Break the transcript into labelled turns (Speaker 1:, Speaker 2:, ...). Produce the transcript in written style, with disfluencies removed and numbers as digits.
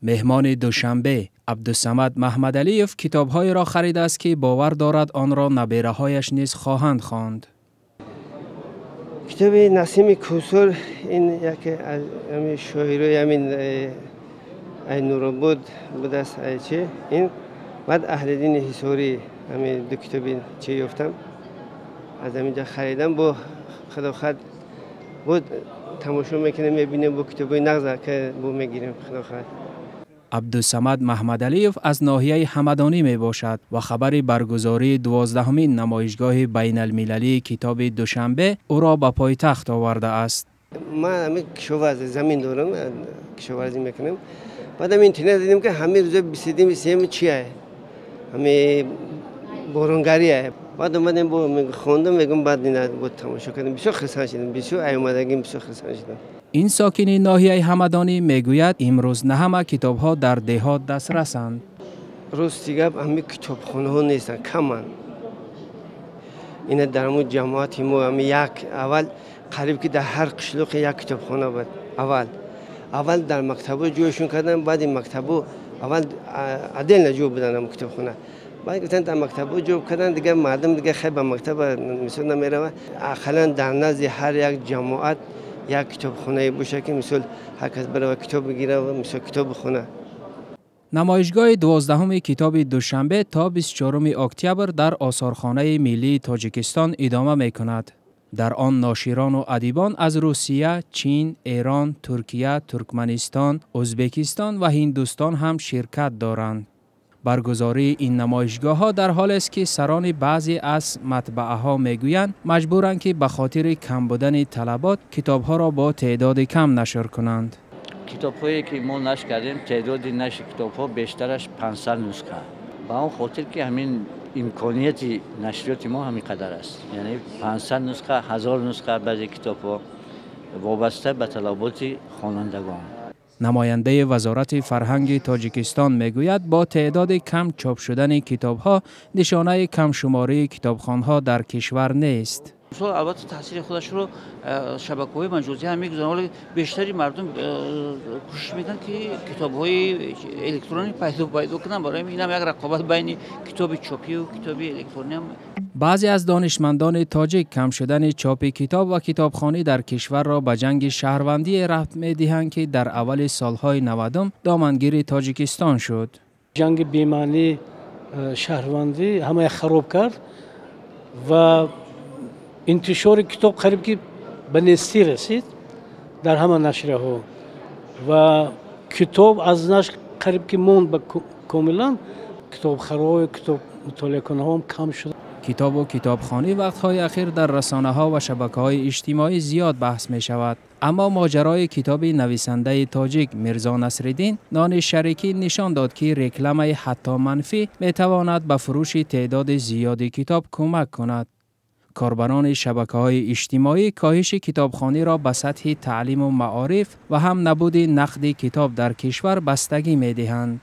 Speaker 1: Меҳмони Душанбе Абдусамад Маҳмадалиев китобҳоеро харидааст, ки бовар дорад, онро набераҳояш низ хоҳанд хонд.
Speaker 2: Китоби Насими Кӯсор, ин яке аз ҳамин шоирои ҳамин ай Нуробод будааст, ай чи ин, баъд Аҳлиддини Ҳисорӣ, ҳамин ду китоби чи ёфтам, аз ҳаминҷа харидам. Бо худохоҳад буд тамошо мекунем, мебинем, бо китобҳои нағз бо мегирем, худохоҳад.
Speaker 1: Абдусамад Маҳмадалиев аз ноҳияи Ҳамадонӣ мебошад ва хабари баргузории 12-ҳумин намоишгоҳи байналмилалии китоби Душанбе ӯро ба пойтахт овардааст.
Speaker 2: Ман ҳамин кишоварзи замин дорам, кишоварзӣ мекунам. Баъд ҳамин интернет дидем, ки ҳамин рӯза 22, 23 чия, ҳамин боронгария. Баъд омадем, бо хондам, мегум, баъд ина бо тамошо кардем, бисёр хурсанд шудем, бисёр омадагим, бисёр хурсанд шудам.
Speaker 1: Ин сокини ноҳияи Ҳамадонӣ мегӯяд, имрӯз на ҳама китобҳо дар деҳот дастрасанд.
Speaker 2: Рости гап, ҳамин китобхонаҳо нестанд, каманд. Ина дар ҳамун ҷамоати мо ҳами як, аввал қариб ки дар ҳар қишлоқе як китобхона буд. Аввал дар мактабҳо ҷойшон кардан, баъди мактабҳо, аввал отдельно ҷо будан ҳамун китобхона, баъд гуфтан дар мактабҳо ҷо кардан. Дигар мардум дигар хай ба мактаб мисол намерава. Ақаллан дар назди ҳар як ҷамоат як китобхонае боша, ки мисол ҳар кас барава китоб бигира ва мисол китоб бихона.
Speaker 1: Намоишгоҳи 12-ҳуми китоби Душанбе то 24 октябр дар Осорхонаи миллии Тоҷикистон идома мекунад. Дар он ноширону адибон аз Русия, Чин, Эрон, Туркия, Туркманистон, Ӯзбекистон ва Ҳиндустон ҳам ширкат доранд. Баргузории ин намоишгоҳҳо дар ҳолест, ки сарони баъзе аз матбааҳо мегӯянд, маҷбуранд, ки ба хотири кам будани талабот китобҳоро бо теъдоди кам нашр кунанд.
Speaker 3: Китобҳое ки мо нашр кардем, теъдоди нашри китобҳо бештараш 500 нусха, ба он хотир ки ҳамин имконияти нашриёти мо ҳамин қадар аст, яъне 500 нусха, 1000 нусха, баъзе китобҳо вобаста ба талаботи хонандагон.
Speaker 1: Намояндаи Вазорати фарҳанги Тоҷикистон мегӯяд, бо теъдоди кам чоп шудани китобҳо нишонаи камшумории китобхонҳо дар кишвар нест.
Speaker 4: Мисол, албатта, таъсири худашро шабакаҳои маҷозӣ ҳам мегузоранд, вале бештари мардум кӯшиш мекунанд, ки китобҳои электронӣ пайдо кунанд. Барои инам як рақобат байни китоби чопию китоби электронӣ ҳам.
Speaker 1: Баъзе аз донишмандони тоҷик кам шудани чопи китоб ва китобхонӣ дар кишварро ба ҷанги шаҳрвандие рабт медиҳанд, ки дар аввали солҳои 90-ум домангири Тоҷикистон шуд.
Speaker 5: Ҷанги бемаънии шаҳрвандӣ ҳамая хароб кард ва интишори китоб қариб ки ба нестӣ расид дар ҳама нашрияҳо ва китоб аз нашр қариб ки монд ба комилан, китобхарои, китоб мутолиакунаҳоам кам шуд.
Speaker 1: Китобу китобхонӣ вақтҳои ахир дар расонаҳо ва шабакаҳои иҷтимоӣ зиёд баҳс мешавад, аммо моҷарои китоби нависандаи тоҷик Мирзо Насриддин «Нони шарикӣ» нишон дод, ки рекламаи ҳатто манфӣ метавонад ба фурӯши теъдоди зиёди китоб кӯмак кунад. Корбарони шабакаҳои иҷтимоӣ коҳиши китобхониро ба сатҳи таълиму маориф ва ҳам набуди нақди китоб дар кишвар бастагӣ медиҳанд.